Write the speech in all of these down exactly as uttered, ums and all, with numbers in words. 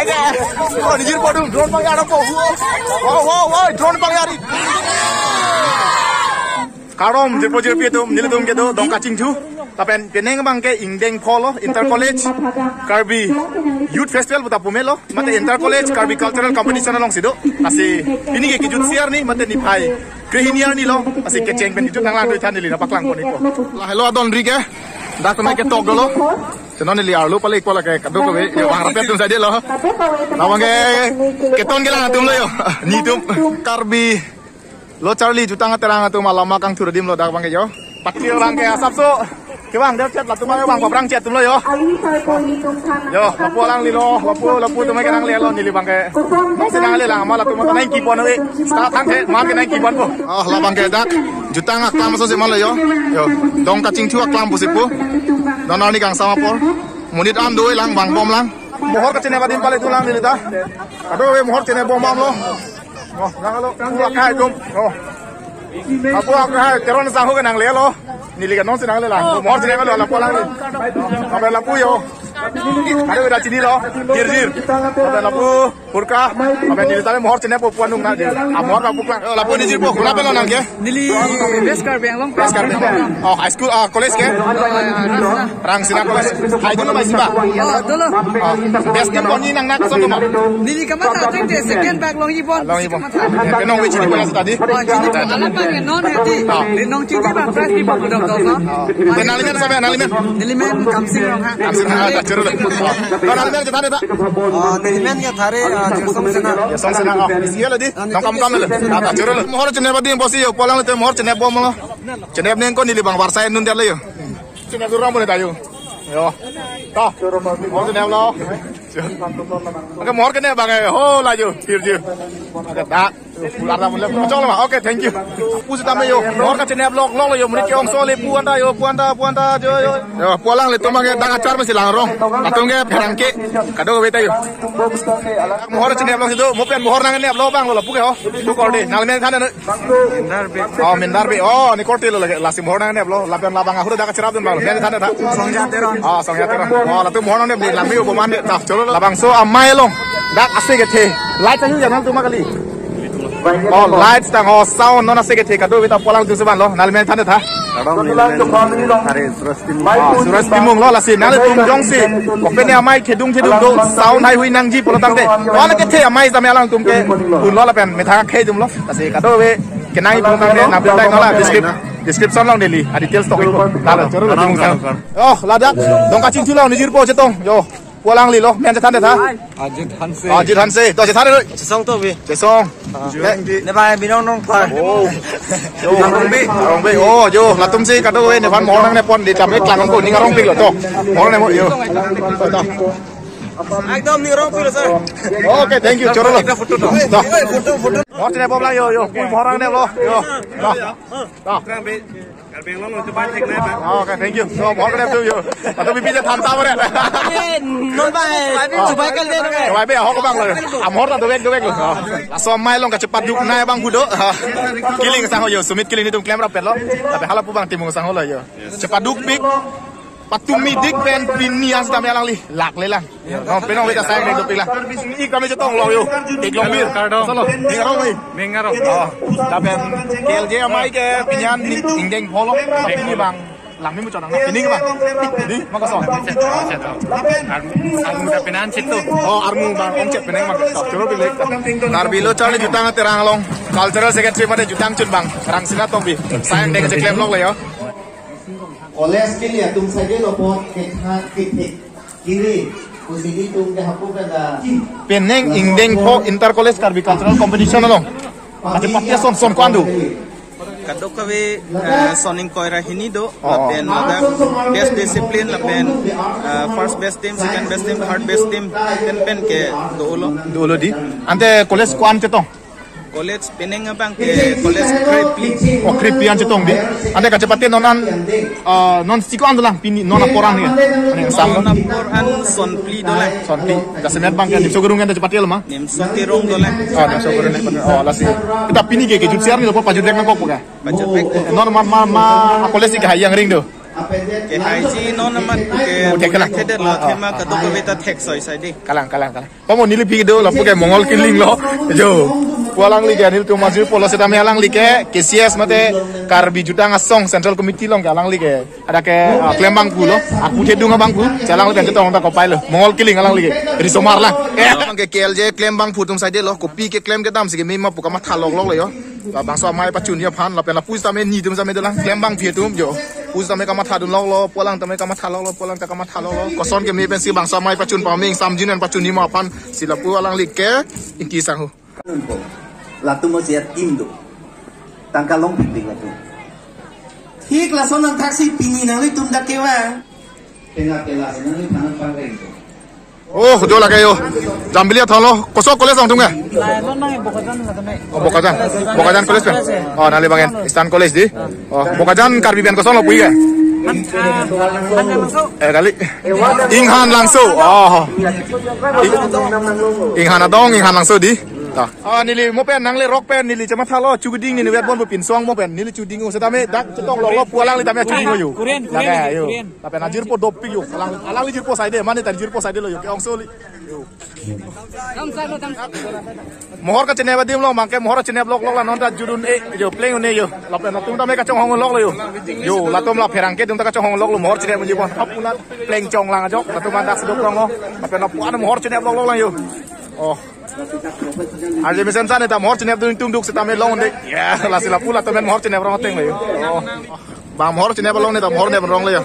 Oh, nijirpo atum drone pangjar po. Wow, wow, wow, drone pangjar. Kardom jirpo jirpi atum, nelitum kedo Dongka Chingthu. Lapen penang abangke ingdeng pholo Inter College Karbi Youth Festival puta pumelo. Mate Inter College Karbi Cultural Competition alongsi do. Lasi pini ke kejut siar ni mate niphai krehini arni lo. Lasi kecheng pen kejut nanglang do than neli nangpaklangpon ikpo. La helo adon ri ke. Dak tame ketok dolo. Senon neli arlo pale ikpo lake kadokave. Yo bang rapet atum saja lo. Labangke keton kelang atum lo yo. Netum Karbi Lo Charli Jutang Aterang atum alama kangthur adim lo dak abangke yo. Pati abangke asapso. Kevang der chet latum abang paprang chet atum lo yo. Yo, lapu alanglilo, lapu, lapu atum ke nanglelo neli abangke. Nongsi nanglelang amat latum nangkipon ave. Start than the, man ke nangkipon po. Oh, labangke dak. Jutang aklam aso si malo yo. Yo, Dongka Chingthu aklam pusi pu. Donar ni kangsam apor. Monit an dolang bang bomlang. Mohor kachinep adim pale tulang neli ta. Kadokave mohor chinep bom bomlo. Oh, nanglo, pu akai atum. Oh. Apu akai Teron sangho ke nanglelo. Neli ke nonsi nanglelang. Mohor chinep lo lapu alang ni. Abe lapu yo. Kadokave ta chinilo. Jir jir. Abe lapu Purka. Abe neli tame mohor chinep po puan nung na jir. Amor lapu klang. Yo, lapu nijirpo. Kula pelo nangke? Neli West Karbi Anglong. West Karbi Anglong. Oh, high school, ah, college ke? Rangsina. Rangsina College. Hai dolo mai siba. Oh, dolo. Ah, best team koni nang nak son doma. Neli kamatha ateng te second bag longji bon. Longji bon. Kamatha. Penang ave chini pala tadi. Oh, chini pala. Alam abang non hedi. Ah. Di nong chini ba prize di ba dong dong. Ah. Pen nanglemen sabe nanglemen. Nelimen Kamsing Ronghang. Kamsing Ronghang, ta choro lo. Ah. Nanglemen ke thare ta. Oh, nelimen ke thare, ah, Jirsong Sena. Jirsong Sena, oh. Isi lo di. Nong kam kam lo. Ah, ta choro lo. Mohor chinep adim pusi yo, pu alanglitum mohor chinep bomlo. Chinep neng ko neli bang varsai nun der lo yo. Chinep durong boleh tayo. Yo. Toh. Mohor chinep lo. Oke, mohor chinep abangke. Ho la yo. Jir jir. Oke, dak. Pular ta boleh. Cholo ma. Oke, thank you. Pusi tame yo. Mohor kachinep lok lok lo yo. Monit ke-ongso le pu anta yo, pu anta, pu anta yo yo. Yo, pu alanglitum abangke dak achar masi lang rong. Latum ke pherangke. Kadokave ta yo. Mohor chinep lok si do. Mo pen mohor nangneplo abang lo lapu ke ho. Pu kor de. Nanglemen than na. Mindar Bey. Oh, Mindar Bey. Oh, ni korte lo lake. Lasi mohor nangneplo. Lapen labang ahur dak kacherap dun bang. Neli than ta. Songja Teron. Oh, Songja Teron. Oh, latum mohor nangnep di. Lami upo man de. Ta, cholo lo. Labangso amei along. Dak ase kethe. Light ahu ya nangtum kali. Oh, lights tang, oh, sound non ase kethe. Kadokave ta pu alangtum si vanlo. Nanglemen than ta. Kardom, nelimen thare Suraj Timung. Ah, Suraj Timung lo lasi nangtum jongsi. Kopine amei kedung kedung do sound hai hui nangji pulo tangte. Wala kethe amei tame alangtum ke. Unlo lapen methang khei atum lo. Lasi kadokave kenai pulo tangte nabdai nola descrip-, description along neli. Ah, details tok ikpo. Lalo, choro lo Timung sang. Oh, ladak. Dongka Chingthu lo nijirpo chetong. Yo. Pu alanglilo, men chethan ta. Ajit Hanse. Ajit Hanse. To chethan lo. Chesong to bi. Chesong. Ne, ne bai binong nong pa. Oh. Yo. Arong Bey. Arong Bey. Oh, yo, latum si kadokave nephan mohor nangnepon di tame klang ko ning arong pik lo to. Mohor nangnep yo. To. Ekdom ning arong pik lo, sir. Okay, thank you. Choro lo. Ekta photo to. To. Photo, photo. Mohor chinep bomlang yo, yo. Pu mohor nangneplo. Yo. To. To. Karbi Anglong lo chubai thek nai ba. Okay, thank you. So, mohor chinep atum yo. Atau bibi je than ta bare. Eh, non bai. Chubai kal de non bai. Chubai be, ahok abang lo. Amor ta dovek dovek lo. Laso amei along kachepaduk nai abang pu do. Killing sangho yo, Sumit Killing netum klem rap lo. Tapi hala pu abang Timung sangho lo yo. Chepaduk pik. Patumi dik pen pini an sitame alangli. Lak lelang. No, penang ave ta sayang dopik lang. Ik kami chetong lo yo. Ik long bir. Kardom. Solo. Ning arong ave. Ning arong. Oh. Lapen K L J amei ke pini an ni ingdeng pholo. Tapi ni bang. Langmi muchot nang. Pini ke bang. Di, maka son. Armu, armu ta pini an situ. Oh, armu bang. Ongchet penang bang. Choro bilek. Karbi Lo Charli Jutang Aterang along. Cultural Secretary mate Jutang Chun bang. Rangsina Tongbi. Sayang dek cheklem lok le yo. College ke liye tum saje lo po ke tha ke the. Kiri, kusini tum ke hapu ke da. Penang ingdeng pho Inter College Karbi Cultural Competition along. Ati patia son son ko-an do? Kadokave, eh, son ingkoi ra hini do, oh, lapen ladak best discipline, lapen, eh, first best team, second best team, third best team, pen pen ke dolo. Dolo di. Ante college ko-an chetong? College penang abang ke college krepli. Oh, krepli an chetong di. Ante kachepate non an, ah, non si ko-an dolang pini non apor an ni. Ane sang. Non apor an sonpli dolang. Sonpli. Jasemet abang ke nimso gerung kan chepate lo ma? Nimso gerung dolang. Oh, nimso gerung ni. Oh, lasi. Kita pini ke kejut siar ni lo pajut dek nangkok puka. Pajut dek. Non ma ma ma college ke hayang ring do. Ke hai ji non amat ke. Oh, thek kalang. Thek det lo, thema kadokave ta thek soi sai dei. Kalang, kalang, kalang. Pamo neli phi do lapu ke Mongol Killing lo. Jo. Pu alangli ke nelitum ajirpo lo setame alangli ke K C S mate Karbi Jutang Asong Central Committee along ke alangli ke. Ada ke, ah, klembangpo lo. Aku thedung abangpo. Chelangli pen chetong ta kopai lo. Mongol Killing alangli ke. Risomar lang. Ke K L J klembangpo atum sai dei lo. Kopi keklem kedam si keme ma pu kamatha lok lok lo jo. Labangso amei pachunji aphan lapen lapu setame nelitum setame dolang klembangpi atum jo. Pu setame kamathadun lok lo, pu alang tame kamatha lok lo, pu alang ta kamatha lok lo. Koson keme pensi bangso amei pachun paming samjin an pachunji ma aphan si lapu alangli ke ingki sangho. Latum osi atim do. Tangka longpikpik latum. Thik lason nangthaksi pini nanglitum dak kevang. Penga pela nanglitum phanang pangreng do. Oh, jo lake jo. Jambili athon lo. Koso college along atum ke? Lai, non nang Bokajan la tame. Oh, Bokajan. Bokajan College pen. Oh, nangli bang en. Eastern College dei. Oh, Bokajan Karbi pen koson lo pu ke? Han, ah, Han Langso. Eh, kali. Inghan Langso. Oh. Ing-, Inghan Adong, Inghan Langso dei. Ta. Ah, neli mo pen nanglerok pen neli chematha lo chuding neli wet bon pu pinsong mo pen neli chuding-o setame dak chetong lok lo pu alangli tame chuding-o jo. Korean, Korean, lake jo. Korean. Lapen ajirpo dopik jo. Alang, alangli jirpo sai dei, mane ta jirpo sai dei lo jo. Ke-ongso li. Jo. Mohor kachenep adim lo, mangke mohor chenep lok lok la non ta judun-e jo, pleng-un-e jo. Lapen latum tame kachonghong lok lo jo. Jo, latum la pherangke atum ta kachonghong lok lo, mohor chenep adim pon. Apuna pleng chong lang ajok, latum dak sedok tong lo. Lapen lapu an mohor chenep lok lok lang jo. Oh. Arje mesen sa ne ta mohor chenep dun tung duk setame long dei. Ya, lasi lapu latum mohor chenep rong ateng lo jo. Oh. Bang mohor chenep along ne ta mohor nep rong lo jo.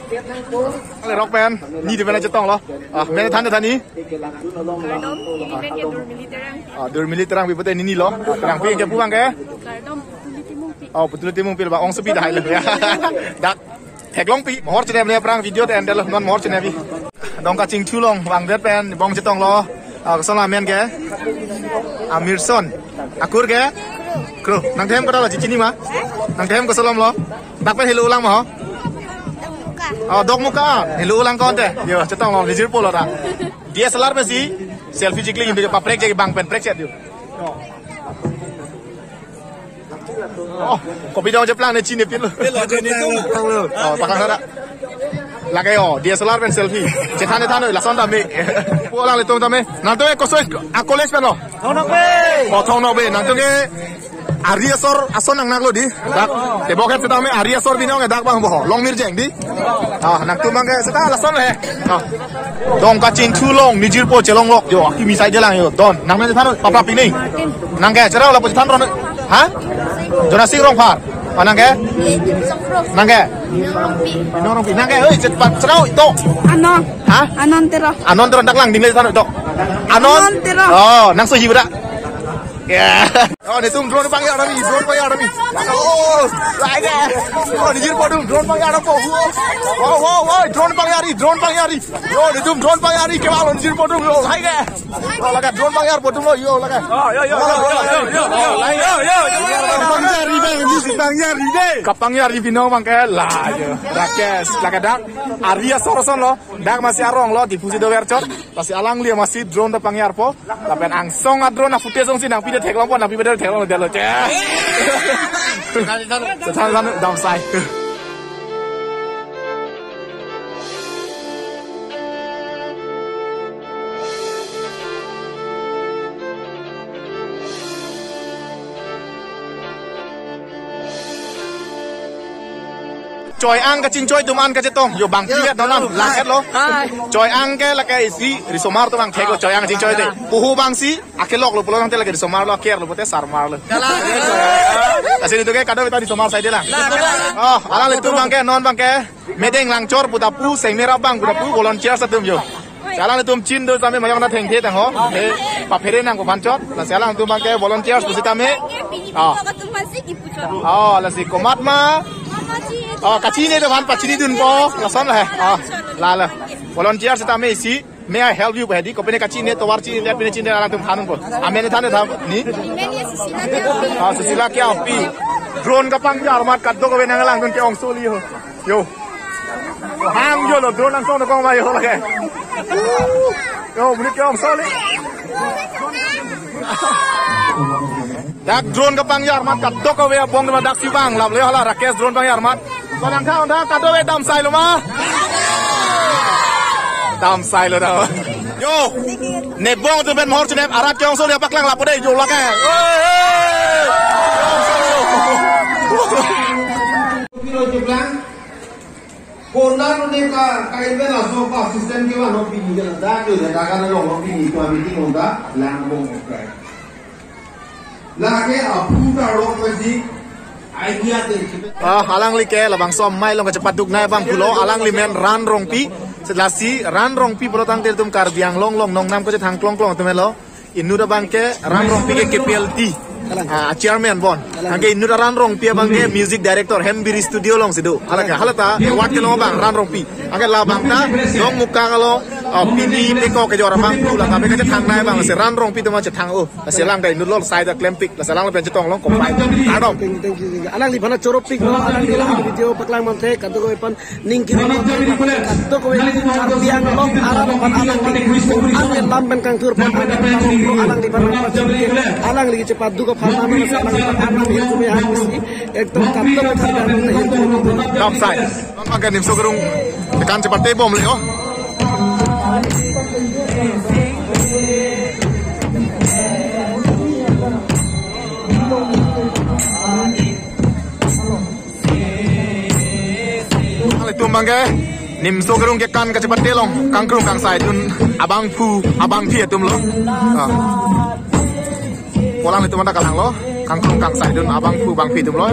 Lerok pen, neli dei pen chetong lo. Ah, men than than ni. Kardom, neli men ke Durmili Terang. Ah, Durmili Terang pi pute neli lo. Ah, Terang pi ke pu bang ke? Kardom, Putuli Timungpi. Oh, Putuli Timungpi bang ongsopi dahai lo. Ya. Dak. Theklongpi, mohor chenep aphrang video ta endelo, non mohor chenep-i. Dongkachingthu along, vangdet pen, bong chetong lo, ah, koson amen ke? Amirson. Akur ke? Kro. Nangthem koda lo, chini ma? Nangthem koson lo? Dak pen helo lang ma ho? Oh, Dokmoka. Helo lang konte. Jo, chetong lo, neli jirpo lo ta. D S L R pensi, selfie chikli, indi ke paprek je bang pen prek chet jo. Oh, kopi dong je plang ne chinipin lo. Pilo je netum. Oh, paklang sada. Lake jo, D S L R pen selfie. Chethan than lason tame. Pu alanglitum tame. Nangtum ke koso a college pen lo? Thong Nokbe. Oh, Thong Nokbe. Nangtum ke ari asor ason nangnak lo dei. Dak. Tebok het setame ari asor binong dak bang boho. Long Mirjeng dei. Ah, nangtum bang ke seta lason le. Ah. Dongkachingthu along neli jirpo chelong lok jo, akimi sai dei lang jo. Don, nang men than, papra pini. Nang ke, cherap lapu than ron. Ha? Jonasing Rongphar. Oh, nang ke? Nang ke? Pinong Rongpi. Nang ke, oi, chet pa, cherap ito. Anon. Ha? Anon Tero. Anon Tero dak lang ding le than ito. Anon. Anon Tero. Oh, nangsohi bra. Ya. Oh, netum drone pangyar ami, drone pangyar ami. Oh, lake. Oh, neli jirpo atum drone pangyar po. Wow, wow, wow, drone pangyar, drone pangyar. Yo, netum drone pangyar ke bang neli jirpo atum, yo, lake. Yo, lake drone pangyar po atum lo, yo, lake. Oh, yo, yo, yo, yo, yo, yo, yo, yo, yo, yo, yo. Pangyar bang, neli pangyar dei. Kapangyar binong bang ke la, jo. Rakesh, lake dak. Ari asor ason lo, dak masi arong lo, Diphu si dover chot. Lasi alangli masi drone ta pangyar po. Lapen angsong a-drone a-footage along si nangpi ta theklong po, nangpi ta theklong detlo. Che. Chethan than dam sai. Choi-ang kachingchoi atum an kachetong. Jo bang tiket non an, lang-et lo. Hai. Choi-ang ke lake isi, risomar atum bang thek lo, choi-ang kachingchoi dei. Puhu bang si, akelok lo pulo nangte lake risomar lo, aker lo pute sarmar lo. Kalang. Lasi netum ke kadokave ta risomar sai dei lang. Lang, lang. Oh, alanglitum bang ke, non bang ke. Medeng langchor pu ta pu, sengmera bang pu ta pu, volunteers atum jo. Alanglitum chin do tame mayong na thengthe tang ho. He, paphere nangkok aphan chot. Lasi alangtum bang ke volunteers pusitame. Ah. Oh, lasi komat ma. Oh, kachini do aphan pachinidun po. Lason la he. Ah, la la. Volunteers sitame isi. May I help you, Bhedi? Kopine kachini tovar chini, let pine chini alangtum than po. Amen than tha ni. Ah, Susila Kiapi. Drone kapangyar amat kadokave nang alangtum ke-ongso li ho. Jo. Hang jo lo, drone angsong dokong ma jo lake. Jo, monit ke-ongso li. Dak drone kapangyar amat kadokave abang ma dak si bang lap le hala Rakesh drone pangyar amat. Nang kha unda kado-ve damsai lo ma? Damsai lo dam. Yo. Nebong tu pen mohor chinep arat ke-ongso dia paklang lapu dei jo lake. Oi, oi. Kilo jeplang. Kona ne ka kain bela so pa system ke wa no pini ke la da ke da ka na lo no pini to meeting unda lang bong ko. Lake aphu ta rok pasi idea te. Ah, alangli ke labangso amei along kachepaduk nai abang pulo, alangli men Ran Rongpi. Setelah si Ran Rongpi pulo tangte itum Karbi Anglong along nongnam kachethang klong klong atum lo. Inut abang ke Ran Rongpi ke K P L T, ah, chairman bon. Anke inut Ran Rongpi abang ke music director Hembiri Studio alongsi do. Hala ke, hala ta award kelong abang Ran Rongpi. Anke labang ta Dongmukak along, ah, pini peko kejor abang pu la kabe kachethang nai abang si Ran Rongpi atum chethang o. Lasi alang ke inut lo sai ta klempik. Lasi alang lapen chetong long kopai. Kardom. Thank you, thank you, thank you. Alangliphan choropik lo, alangli la video paklang manthe, kadokave aphan ning kiri manthe, kadokave Karbi Anglong arat aphan alangli, alangli lam pen kangthur aphan, alangliphan, alangli chepaduk aphan, alangliphan, alangliphan, ekdom kadokave Karbi Anglong. Top side. Bang ke Nimso Karung, tekan chepate bom le, oh. Nanglitum bang ke Nimso Karung kekan kachepate long, kangkrung kangsai dun abangphu abangphi atum lo. Ah. Pulang itu mana kalang lo, kangkrung kangsai dun abangphu abangphi atum lo.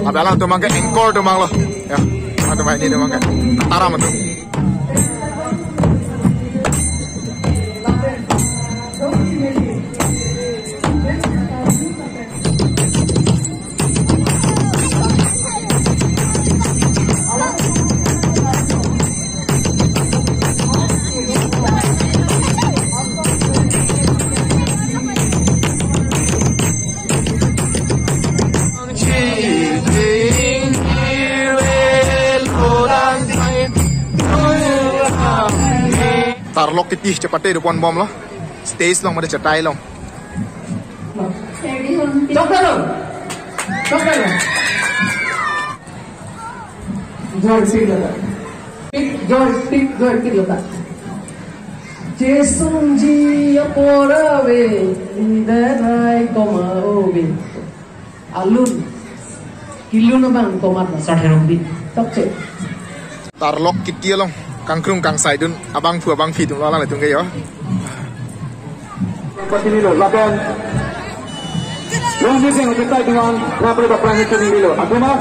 Abe alangtum bang ke anchor atum bang lo. Ya, atum bang ini atum bang ke. Taram atum. Tarlok kiti chepate do pon bom lo. Stage along mate chatai along. Chokdalo. Chokdalo. Joy, speak lata. Speak, Joy, speak, Joy, speak lata. Chesungji apor ave, idarai koma ove. Alun. Kilun abang komat. Sarthe Rongpi. Tokche. Tarlok kiti along, kangkrung kangsai dun abangphu abangphi atum lo, alanglitum ke yo. Pati nilo, lapen. Long ni sing hote tai dengan, rapre bapra ni tuni nilo. Aguma.